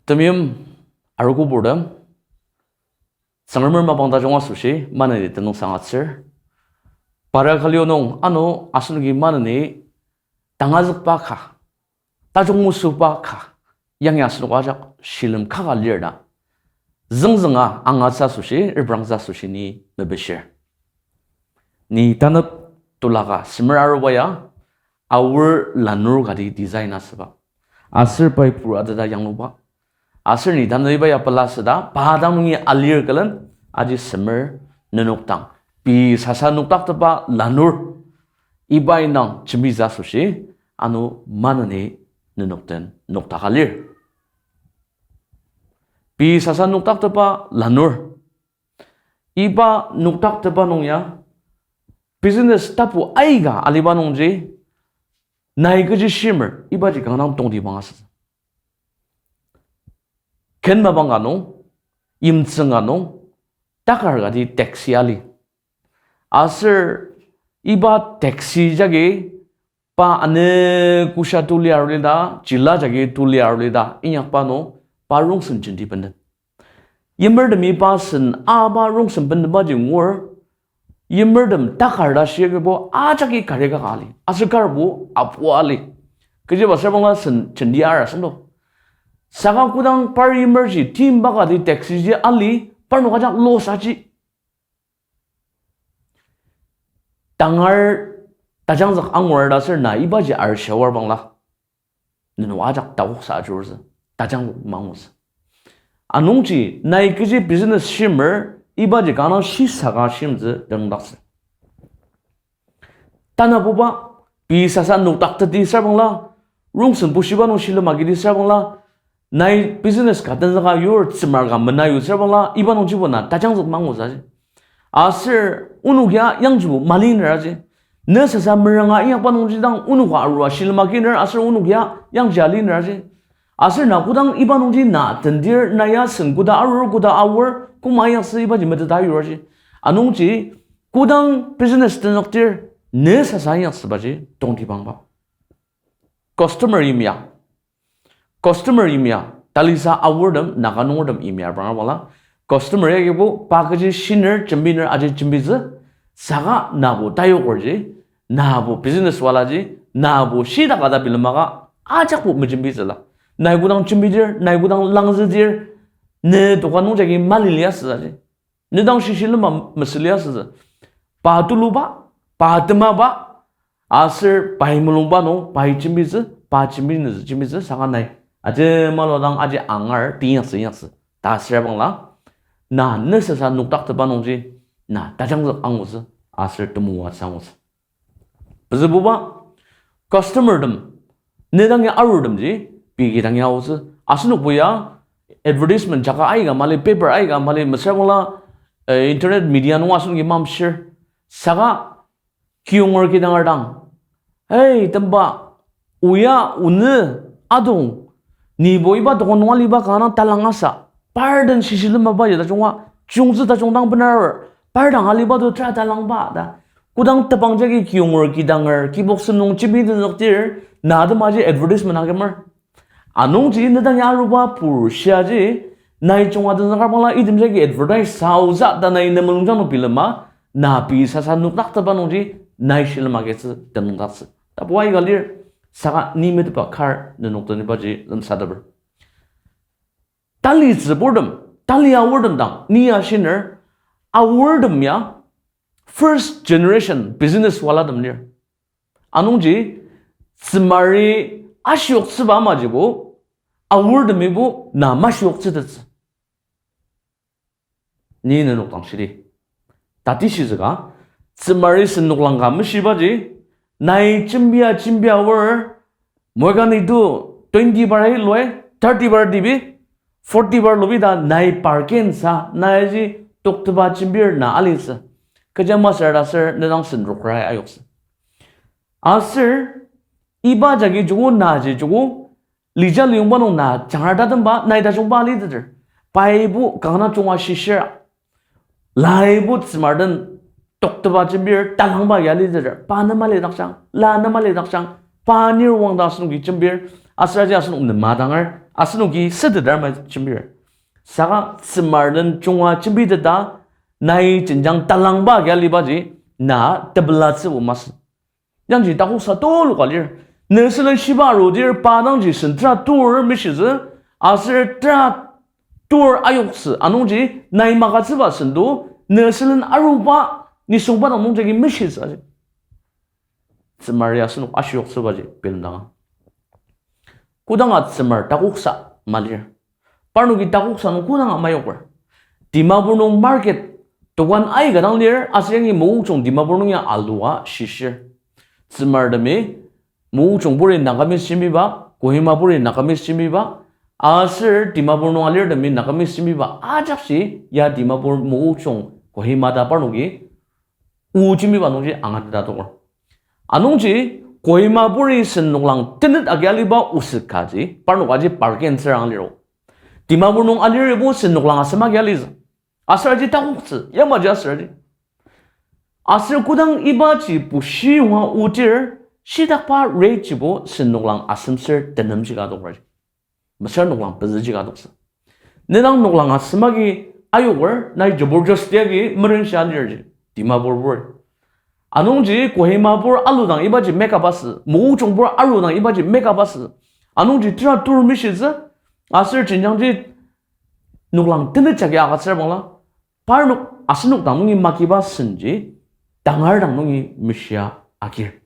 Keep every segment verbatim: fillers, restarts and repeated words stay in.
Temeim arogo purtem, Tsüngremer mapang tajung asoshi maneni tenüngsang atsür. Para kalio nung ano asenoki maneni tangazükba ka, tajung mesüba ka, yangi asenok ajak shilem kaka lir ta züngzünga angatsü asoshi, reprangtsü asoshi ni mepishir. Ni tanep tula ka semer aruba ya, aor lanur kati design asüba. Aser pai pur ateta yangluba. Aser ni tanü iba ya pela süda, pa dang nungi alir külen, aji semer nenok dang pei sasa nokdaktepba lanur, iba indang jembitsü asoshi, ano maneni nenok den nokdaka lir. Pei sasa nokdaktepba lanur. Iba nokdaktepba nung ya, business tapu aika aliba nungji, nai kechi shimer, ibaji kanga dang tongtibang asütsü. Ken mapang ka nung, yimtsüng ka nung, takar kati taxi ali. Aser iba taxi jagi pa ane kusha tuli arulita, chila jagi tuli arulita, inyakba nung, pa rongsen jenti benden. Yimertemi pa sen a pa rongsen bendenbaji ngur, yimertem takar ta shiagibo ajaki kari kaka ali. Aser karbo apu ali. Kechiba serbangla sen jenti ara sendo. Saka kodang par yimerji timba kati taxi ji ali, parnok ajak loss aji. Tangar tajangzük angur ta aser na ibaji arshiwar bangla, nenok ajak takoksa ajurutsü, tajangzük mangutsü. Anungji nai kechi business shimer, ibaji kanga shisaka shimtsü tenüngdaktsü. Tanabuba, pei sasa nokdakteti serbangla, rongsen bushiba nung shilem agidi serbangla, nai business ka tenzüka yur tsümar ka mena yur serbangla, iba nungjibo na tajangzük mangutsü aji. Aser onok ya yangjibo maliner aji. Ne sasa meranga inyakba nungji dang onoka arua shilem aginer aser onok ya yangji aliner aji. Aser na kodang iba nungji na tendir na ya sen koda arur koda aor koma inyaktsü ibaji meteta yur aji. Anungji kodang business tenzükdir ne sasa inyaktsübaji tongtibangba. Customer yimya. Customer yimya, talisa aortem, Naga nungertem yimya bangabangla. Customer yagibo pa kechi shiner, jembiner aji jembitsü, saka nabo tayokerji, nabo business walaji, nabo shidaka ta bilemaka, ajakbo mejembitsüla. Nai kodang jembidir, nai kodang langzüdir, ne dokan nung jagi mali liasü aji. Ne dang shishilemba mesü liasütsü. Pa tuluba, pa temaba, aser pai mulungba nung pai jembitsü, pa jembi nütsü jembitsü saka nai ajemalu dang aji angar teinyaktsü inyaktsü ta asüra bangla, na ne sasa nokdaktepba nungji, na tajangzük angutsü, aser temoatsü angutsü. Pezübuba, customertem, ne dangi arurtemji, pei ki dangi aotsü. Asenokbo ya, advertisement jaka aika mali, paper aika mali, mesüra bangla, eh, internet media nung asenoki mamshir. Saka, kiyonger kidanger dang, Hey, temba, oya, onü, adong, nibo iba tokong nung aliba kanga dang talangasa, par den shishilemaba ya tajunga, chiyungtsü tajung dang benarer, par dang aliba to tera talangba ta. Kodang tebang jagi kiyonger kidanger, kibok sem nung jembi tenzükdir, na atemaji advertisement agimer. Anungji ne dangi aruba pur shiaji, nai junga tenzüka bangla item jagi advertise saotsü ta nai ne mulungjang nung bilema, na pei sasa nokdaktepba nungji, nai shilem agitsü tenüngdaktsü. Tapu aika lir, saka ni metetba kar nenok den ibaji lemsateper. Talitsüburtem, tali aortem dang, ni ya shiner, aortem ya, first generation business walatem lir. Anungji, tsümari ashioktsüba amajibo, aortemibo na mashioktsütettsü. Ni nenok dang shidi. Tatishizüka, tsümari sen noklang ka meshibaji, nai jembia jembia aor, moikani to twenty bar iloi, thirty bar dibi, forty bar lubi ta nai parking sa, naiji toktepa jembir na alitsü. Kecha masür ta aser ne dang sen rokrai ayoktsü. Aser, iba jagi joko naji joko, lija liyongba nung na jangar tatemba, nai tajungba aliteter. Paibo kanga junga shishira. Laibo tsümar den toktepa jembir talangba ya aliteter. Pa nem alidakjang, la nem alidakjang, pa nirwang ta asenoki jembir, aser aji asenok nem madanger, Asenoki süteter ma jembir. Saka tsümar den junga jembiteta, nai jenjang talangba agi alibaji, na tepelatsübo masü. Yangji takoksa tuluka lir. Ne sülen shiba arudir pa dangji sen tera tur mishitsü, aser tera tur ayoktsü. Anungji nai magütsüba sendo, ne sülen aruba nisungba dang nungjagi mishitsü aji. Tsümari asenok ashiyoktsübaji bilemdanga, kodanga tsümar takoksa malir. Parnoki takoksa nung kodanga mayoker. Dimapur nung market, tokan aika dang lir, aser yangi Mokokchung Dimapur nung ya alua shishir. Tzümartemi, Mokokchungburi Nagamese jembiba, Kohimaburi Nagamese jembiba, aser Dimapur nung alirtemi Nagamese jembiba ajakji ya Dimapur, Mokokchung, Kohima ta parnoki o jembiba nungji angateta toker. Anungji Kohimaburi sen noklang tenet agi aliba oset kaji parnok aji park-in tsürang liro. Dimapur nung aliribo sen noklang asem agi alitsü. Aser aji takoktsü, yamaji aser aji. Aser kodang ibaji bushi yonga odir, shitakba rate jibo sen noklang asemser tenemji ka adoker ji. Mesüra noklang pezüji ka adoktsü. Nedang noklang asem agi ayoker, nai jabardasti agi merenshi alirji, Dimapur bur. Anungji Kohimabur aludang ibaji make up asü, Mokokchungbur arudang ibaji make up asü. Anungji tera tur mishitsü, aser jenjangji noklang tenet jagi agütsür bangla, parnok asenok dang nungi makiba senji, tangar dang nungi mishia agir.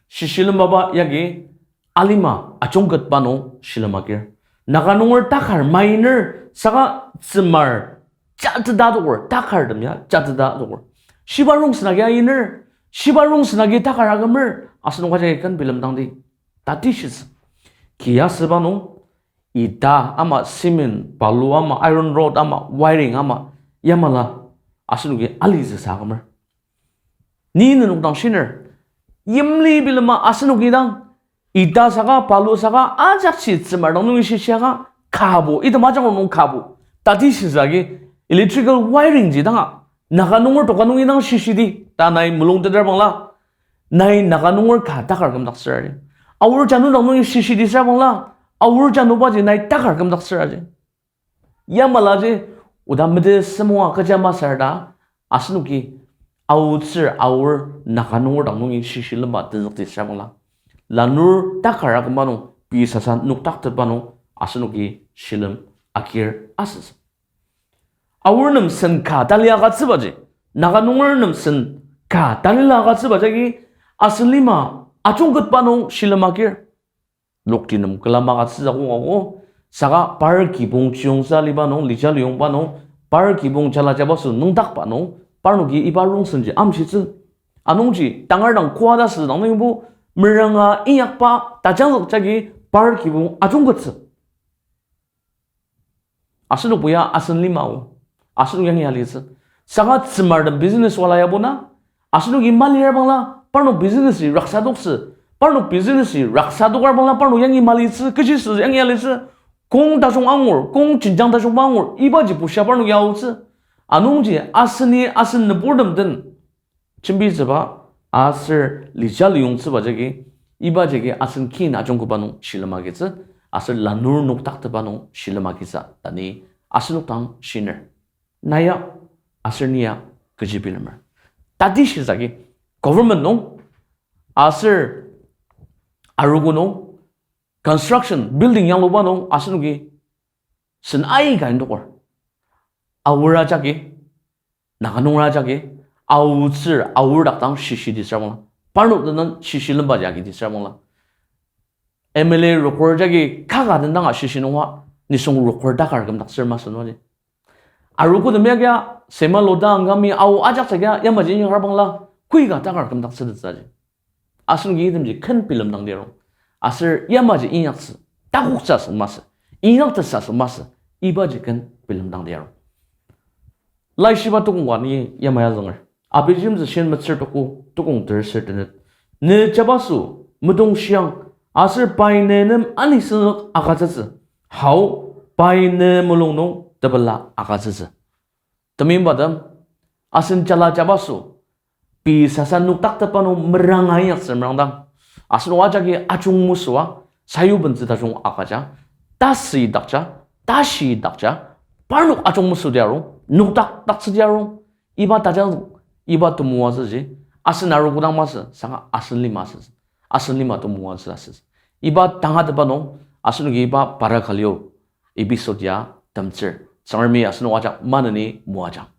Shishilemba yagi alima ajungketba nung shilem agir. Naga nunger takar mainer saka tsümar jateta adoker, takartem ya jateta adoker. Shiba rongsen agi ainer, shiba rongsen agi takar akümer, asenok ajaki ken bilemdangdi. Tatishitsü. Ki asüba nung, ita ama, cement, balu ama, iron rod ama, wiring ama, yamala asenoki alitsüsa akümer. Ni nenok dang shiner, yimli bilema asenoki dang, ita saka, balu saka, ajakji tsümar dang nungi shishiaka, kabo, item ajak nung kabo. Tatishitsü agi, electrical wiring ji danga, Naga nunger toka nungi dang shishidi, ta nai mulung teter bangla, nai Naga nunger ka takar kümdaktsür aji. Aor janu dang nungi shishidi süra bangla, aor janubaji nai takar kümdaktsür aji. Yamalaji, oda mete semonga kecha masür ta, asenoki aotsür aor Naga nunger dang nungi shishilemba tenzükti süra bangla, lanur takar akümba nung, pei sasa noktaktetba nung, asenoki shilem agir asütsü. Aor nem sen ka tali agütsübaji, Naga nunger nem sen ka talila agütsübaji agi, asen lima ajungketba nung shilem agir. Lokti nem külem agütsütsü akok ako, saka par kibong chiyongtsü aliba nung, lija liyongba nung, par kibong jala jabaso nüngdakba nung, parnoki iba rongsenji amshitsü. Anungji tangar dang koa ta südang nungbo, meranga inyakba tajangzük jagi par kibong ajungkettsü. Asenokbo ya asen lima o. Asenok yangi alitsü. Saka tsümartem business wala yabo na, asenoki malira bangla, parnok business-i raksadoktsü. Parnok business-i raksadokar bangla, parnok yangi malitsü, kechi sü yangi alitsü. Kong tajung angur, kong jenjang tajungba angur, ibaji bushia parnok ya aotsü. Anungji aseni asen nüburtem den jembitsüba aser lija liyongtsüba jagi, iba jagi asen kin ajungketba nung shilem agitsü, aser lanur noktaktetba nung shilem agitsü ta ni asenok dang shiner. Na ya aser ni ya kechi bilemer? Tatishitsü agi, government nung aser arogo nung, construction, building yangluba nung asenoki sen aika indoker. Aor ajaki, Naga nunger ajaki, aotsür aor dak dang shishidi süra bangla, parnok den shishi lemba jagi di süra bangla, M L A rokur jagi kaka den danga shishi nunga, nisung rokur takar kümdaktsür masü nungji. Arogo temi agia, Sema, Loda, Angami, Ao ajak jagia yamaji inyakra bangla, koika takar kümdaktsütettsü aji. Asenoki itemji ken bilemdang dirong. Aser yamaji inyaktsü, takoktsü asü masü, inyaktettsü asü masü, ibaji ken bilemdang dirong. Laishiba tukong ka ni yamai azünger. Abijemtsü shin metsür tuko, tukong terser tenet. Ne jabaso, medong shiang, aser pai ne nem anisüngzük agütsütsü. Hao, pai ne mulung nung tepela agütsütsü. Temeimbatem, asen jala jabaso, pei sasa noktaktetba nung meranga inyaktsü merangdang, asenok ajaki ajung mesüa, sayubentsü tajung agüja, tasüidakja, tashidakja, parnok ajung mesüdi arung, nokdak daktsüdi arung, iba tajang, iba temoatsüji, asen aru kodang masü, saka asen lima asü, asen lima temoatsü asü. Iba tangatetba nung, asenoki iba Para Kalio episode ya temtsür. Tsüngremi asenok ajak maneni moajang.